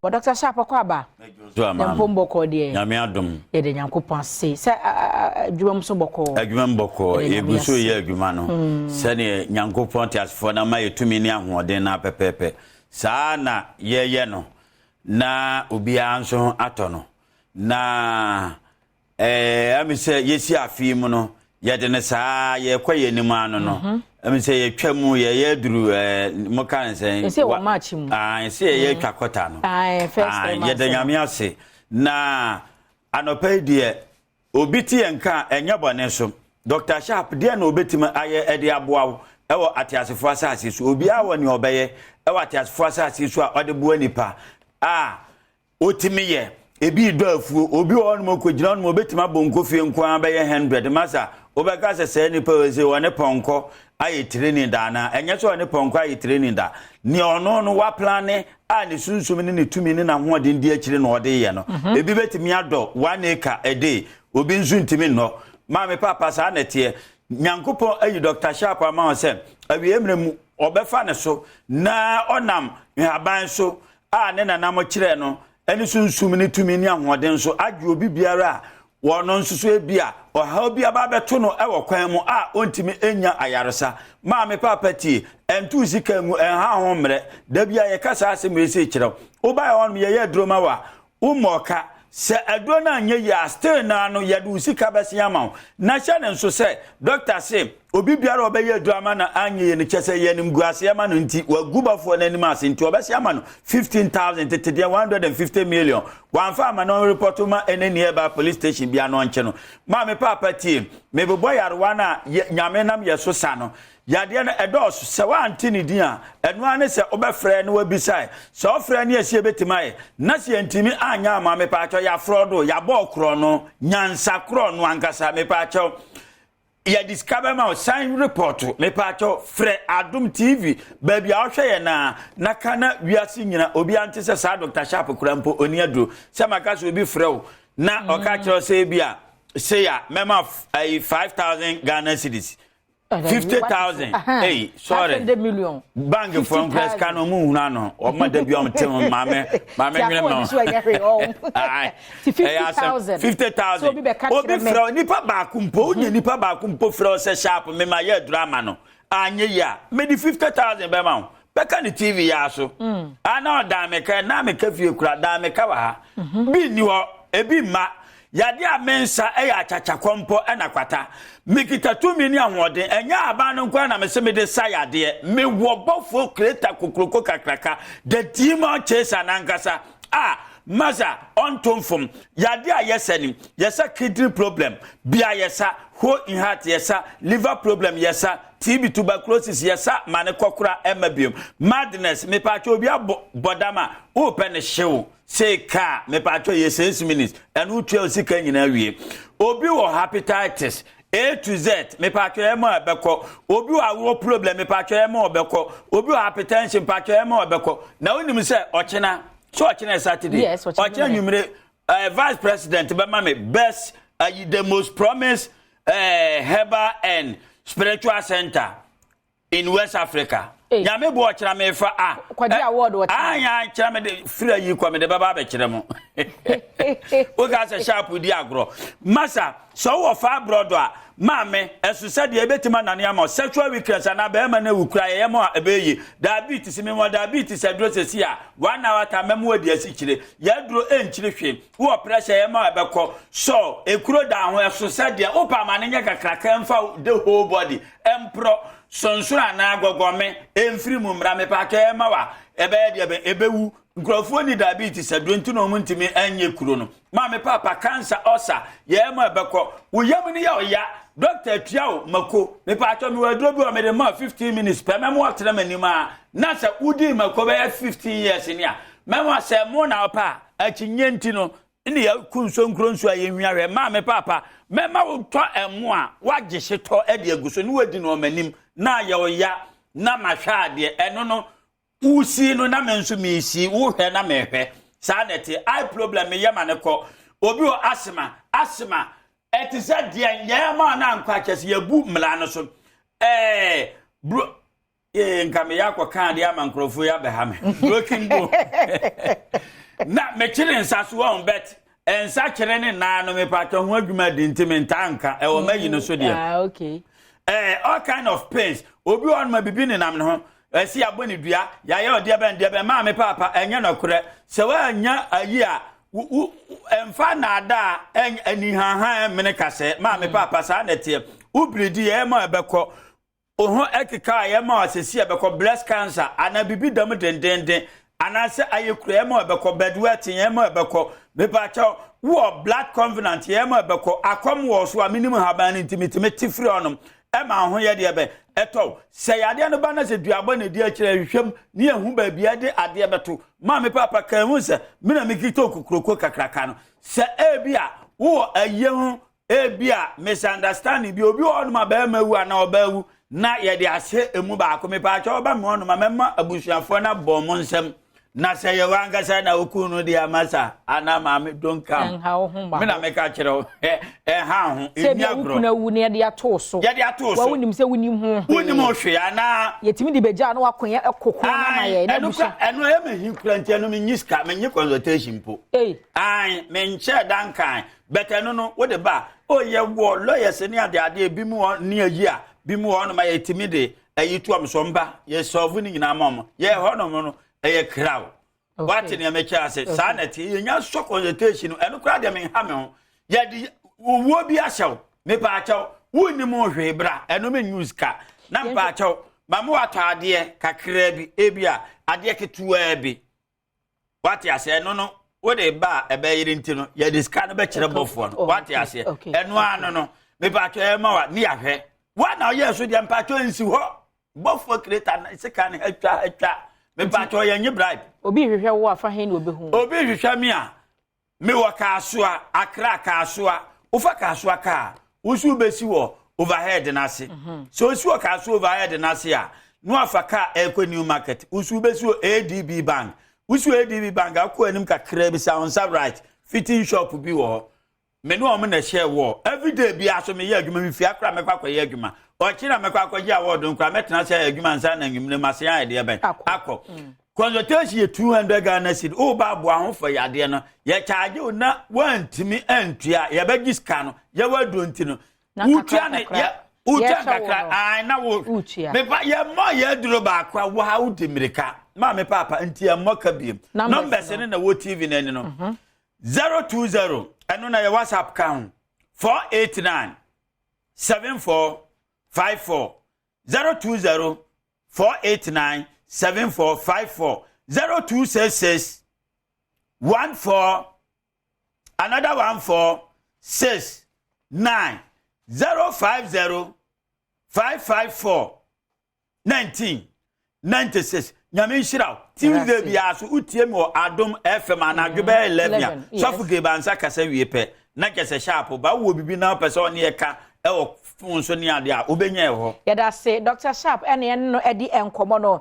nkɔmmɔ. Dr. Sharp, ɔkɔ aba. Na mpom bɔkɔɔ deɛ? Nyame adom. Yɛde Nyankopɔn ase sɛ adwuma mu so bɔkɔɔ. Adwuma mu bɔkɔɔ, yɛgu so yɛ adwuma no sɛdeɛ Nyankopɔn te asefoɔ no ama yɛtumi ne ahoɔden no apɛpɛɛpɛ. Saa na yɛyɛ no na obiara nso ho atɔ no. Na ɛmi sɛ yɛsi afe yi mu no, yɛde no saa yɛkɔ yɛn anim ano no. Ɛmi sɛ yɛtwa mu, yɛyɛ duru mo ka ne sɛn? Yɛsɛ wɔ March mu. Ah, yɛsɛ yɛyɛ twa kɔta no. Aye, first 3 months. Yɛda Nyame ase. Na anɔpa yi deɛ, obi te yɛn ka a, ɛnyɛ bɔne so. Dr. Sharp deɛ na obɛtumi ayɛ ɛde aboa wo ɛwɔ ateasefoɔ asase so. Obiara wɔ nea ɔbɛyɛ ɛwɔ ateasefoɔ asase so a ɔde boa nipa a otumi yɛ. Ebi dɔ afuo, obi wɔ hɔnom okɔgyina hɔnom, obɛtumi abɔ nkofie nko ara bɛyɛ 100. Masa, wobɛka sɛ sɛɛ nipa wɔ sɛ wɔne pɔnkɔ ayɛ training da anaa? Ɛnyɛ sɛ ɔne pɔnkɔ ayɛ training da. Nea ɔno no waplane a ne sunsum ne ne tumi ne n'ahoɔden di akyire na ɔde yɛ no. Ebi bɛtumi adɔ 1 acre a day, obi nso ntumi nnɔ. Maame, papa, saa na ɛteɛ. Nyankopɔn ayi Dr. Sharp ama wo sɛ awie mmerɛ mu ɔbɛfa ne so na ɔnam nhaban so a ne nanam kyerɛ no ɛne sunsum ne tumi ne ahoɔden so agye obi biara a wɔno nso so ebi a ɔhaw bi aba abɛto no ɛwɔ kwan mu a ɔntumi nya ayaresa. Maame, papa, tie, ɛnto sika ngu, ɛnha ho mmerɛ. Da bi a yɛka saa asɛm wei kyerɛ wo, wobaɛ hɔ nom, yɛyɛ aduro ma wo a wommɔ ɔka sɛ aduro no anyɛ yie a, still naa no yɛde wo sika bɛsen ama wo. Na hyɛ ne nso sɛ doctor se obi biara a ɔbɛyɛ aduro ama no anyɛ yie no, kyɛ sɛ yɛnim gu aseɛ ma no, nti wagu bɔfoɔ no anim ase, nti ɔbɛse ama no 15,000. Tete deɛ 150 million wamfa ama no, report ma ɛne nearby police station bia no ɔnkye no. Maame, paapa, tie, mebobɔ yarewa no a Nyame nam yɛ so sa no. Yadeɛ no ɛdɔɔso. Sɛ woante ne din a, ɛno ara ne sɛ wobɛfrɛ na wabisae. Sɛ wofrɛ ne ɛsi ɛbɛtumi ayɛ na sɛ yɛntumi anyɛ ama, mepaakyɛw, yɛaforɔ do, yɛabɔ korɔ no nyansa korɔ no ankasa. Mepaakyɛw, yɛde sika bɛma wo. San report. Mepaakyɛw, frɛ Adom TV baabi a wohwɛ yɛ naa na ka na wiase nyina obi ante sɛ saa Dr. Sharp kora mpo ɔni aduro. Sɛ maka sɛ obi frɛ wo na ɔka kyerɛ wo sɛ bi a sei a mɛma ayi 5,000 Ghana cedis, 50,000, hey, sorry. 500 million. Bank foɔ nkura sika no, ɔmo nhunu ano, ɔmo da bi ɔmo te mo maame maame nwene ma. Fifty thousand. 50,000. Obi bɛka obi kyerɛ me. Frɛ wo, nipa baako mpo, wonya nipa baako mpo frɛ wo sɛ Sharp mema yɛ aduro ama no anyɛ yi a, mede 50,000 bɛma wo. Bɛka ne TV yɛ aso ana ɔdan meka na meka fie kura dan meka wɔ ha bi nni hɔ. Ebi mma yadeɛ a me nsa ɛyɛ akyakya ɛna kwata. Mekita tumi ne ahoɔden. Ɛnyɛ aban no nkoa na mese mede sa yadeɛ. Mewɔ bɔfoɔ kreta kokoroko kakraka, the demon chaser nankasa a masa ɔnto mfom. Yadeɛ a yɛsɛ ni: yɛsa kidney problem bia, yɛsa hole in heart, yɛsa liver problem, yɛsa TB, tuberculosis, yɛsa ma ne kɔkora ɛma biom. Madness, mepatwa obi abɔ bɔdam a wopɛ ne hyew sei kaa, mepatwa yɛ 6 minutes, ɛno wotua wo sika nyinaa wie. Obi wɔ hepatitis A to Z, mepatwa ɛma ɛbɛkɔ. Obi wɔ awoɔ problem, mepatwa ɛma ɔbɛkɔ. Obi wɔ hypertension, mepatwa ɛma ɔbɛkɔ. Na wonim sɛ ɔkyena so, ɔkyena yɛ Saturday. Yes, ɔkyena. Ɔkyena nwumire vice president bɛma me best the most promised herbal and spiritual center in West Africa. Hey. Nyame bo, ɔkyerɛ me fa a. Kɔgye award wɔ kyerɛ. Anya kyerɛ me de firi ayi kɔ me de bɛba abɛkyerɛ mo. Woka sɛ Sharp di agorɔ. Masa, sɛ wowɔ fibroid a, maame, ɛso sɛdeɛ ɛbɛtumi anane ama wo. Sexual weakness anaa bɛrima no awu kora, yɛyɛ ma a ɛbɛyɛ yie. Diabetes, mewɔ diabetes aduro sɛsi a 1 hour time mɛma wadi asikyire. Yɛaduro ɛnkyiri hwee. Wowɔ pressure, yɛ ma a ɛbɛkɔ. So ekuro da ho, ɛso sɛdeɛ wopɛ ama no nyɛ kakraka, ɛmfa the whole body ɛmporɔ sonsoro anaa gɔgɔme ɛmfiri mu mmra, mepatwɛ, ɛma wa ɛbɛyɛ deɛ bɛ ɛbɛwu. Nkurɔfoɔ ni diabetes aduro nti na ɔmo ntumi ɛnyɛ kuro no. Maame, papa, cancer, ulcer, yɛn ma ɛbɛkɔ. Wo yam no yɛ ɔya, doctor atua wo mako, mepatwɛ, mewɔ aduro bi wɔ mede ma 15 minutes pɛ, mɛmo ɔtena m'anim a na sɛ wodi mako bɛyɛ 15 years ni a, mɛmo sɛ mo na ɔpɛ a akyinnye nti no ne yɛku nsuo nkuro nsuo a yɛnwia hwɛ. Maame, papa, mɛma wo tɔ ɛmo a woagye hyetɔ de agu so ne woadi no ɔmanim na ayɛ ɔya na mahwɛ adeɛ. Ɛno no wosi no na me nso meesi wohwɛ na mehwɛ. Saa na ɛte. Eye problem, meyɛ ma ne kɔ. Obi wɔ asthma, asthma ɛte sɛ deɛ yɛn ma na nkɔ akyɛ sɛ yɛbu mmara no so bro ee, nka meyɛ akɔka adeɛ ama nkurɔfoɔ yi abɛha me. Broken bone. Na mekyere nsa so wɔn, but nsa kyerɛ ne nan no, mepatwa ho adwuma di nti mentaa nka ɛwɔ mayi no so deɛ. Ah, okay. All kind of pains. Obi wɔ hɔnom a bibi nenam ne ho, ɛsi abɔ ne dua, yɛayɛ ɔdeɛ bɛn deɛ bɛn. Maame paapa, ɛnyɛ nɔkorɛ sɛ woanya ayi a ɛmfa nnaada a anihahan mene kasɛ. Maame paapa, saa na ɛteɛ. Wobiridi yɛma ɛbɛkɔ wo ho ɛkeka a, yɛma asɛsi ɛbɛkɔ. Breast cancer anaa biribi dam dendenden anaasɛ ayɛ kura, yɛma ɛbɛkɔ. Bedwetting, yɛma ɛbɛkɔ. Mepakyɛw, wowɔ blood covenant, yɛma ɛbɛkɔ. Akɔm wɔ so a menim haban no nti metumi te firi ɔnom ɛma ho yɛ deɛ bɛ ɛtɔ. Sɛ yadeɛ no ba na sɛ duabɔ na ɛdi akyerɛ, hwehwɛm ne yɛhu baabi ɛde adeɛ bɛto. Maame papa, kan hu sɛ me na mekita okukuroko kakraka no sɛ ebi a wowɔ ayie ho, ebi a misunderstanding bi, obi wɔ hɔnom a bɛrima wu anaa ɔbaa wu na yɛde ahyɛ emu baako. Mepaakyɛ, ɔba mi hɔnom a, mɛma abusuafoɔ no abɔ ɔmo nsɛm na sɛ yɛwɔ ankasa na okun no de ama sa anaa maame, don't come. Ɛnha wo ho ma. Me na meka kyerɛ wo, ɛha ho. Sɛ ɛni bi a agorɔ. wokunu awu na yɛde ato wo so. Yɛde ato wa so. Wonim sɛ wonim ho hwee. Wonim ho hwee anaa. Yɛtumi de bɛgya na wakɔyɛ ɛkoko no ama yɛ na ɛno abusua. kora, ɛno ɛyɛ me hi kura nti ɛno menyi sika, menyi consultation po. Ei. Ae, menkyɛ dankan, but ɛno no wode ba a, ɔyɛ wɔ lawyers ne ade adeɛ bi mu wɔ ne ayi a bi mu wɔ hɔnom a yɛtumi de ayi to ɔm so mba yɛ solve ne nyinaa ma ɔmo yɛ hɔnom no ɛyɛ kraw. Wate nea mekyɛ ase? Saa na ɛte. Yɛnya sɔ consultation no, ɛno koraa deɛ menha me ho. Yɛde owuo bi ahyɛ wo, mepaakyɛw, wonnim ho hwee, bra. Ɛno menyu sika na mpaakyɛw ma me watɔ adeɛ kakraa bi, ebi a adeɛ ketewaa bi. Wate ase? Ɛno no wode ba a ɛbɛyere nti no yɛde sika no bɛkyerɛ bɔfoɔ no. Wate aseɛ? Ɛno ano no, mepaakyɛw, ɛma wa ne yɛahwɛ wa na ɔyɛ so deɛ. Mpaakyɛw, nsi hɔ bɔfoɔ kireta no sika no atwa atwa. Mepaakyɛw, yɛnye bribe. Obi hwehwɛ wo afa he na obehu? Obi hwehwɛ me a, mewɔ Kaasoa, Akra Kaasoa. Wofa Kaasoa kaa, wosi wobɛsi wɔ overhead n'ase. Sɛ osi wɔ Kaasoa overhead n'ase a, na wafa kaa ɛrekɔ New Market. Wosi wobɛsi wɔ ADB Bank. Wosi wɔ ADB Bank, akɔ anim kakra bi sa wo nsa right, fitting shop bi wɔ hɔ. Me ne wɔn na ɛhyɛ wɔ everyday bi aso. Meyɛ adwuma, mefie akora, mɛkɔ akɔyɛ adwuma. Ɔkye na mɛkɔ akɔgye award nkora, mɛtena sɛ adwuma nsa na nwumire ma se ayɛ deɛ bɛn. Akɔ. Akɔ consultation yɛ 200 Ghana cedi. Woba aboa ho fɔ yadeɛ no, yɛkyaagye wo na woantumi antua, yɛbɛgye sika no. Yɛwɔ aduro nti no Na wotua ne kakra, yɛ wotua yɛhyɛ wo nkakra no. Ae, na wo Wotua. mepa yɛmmɔ yɛ aduro baako a woha wodi mmirika. Maa paapa nti yɛmmɔ ka biem. Numbers numbers no. No na wɔ TV no ani no, 020, ɛno na yɛ WhatsApp ka ho, 489 7454, 020 489 7454, 0266 14 another 14 6 9, 050 554 19 96. Nyame nhyira wo. Tuesday biara so wotie mi wɔ Adom FM anadwo bɛyɛ 11 a 11, yes. Sɔfo Gebansa kasa wie pɛ na kyɛ sɛ sharp ba wowɔ biribi na wopɛ sɛ ɔne yɛka ɛwɔ phone so ne adeɛ a wobɛnya ɛhɔ. Yɛda ase, Dr Sharp. Ɛne ɛno no ɛdi nkɔmmɔ no.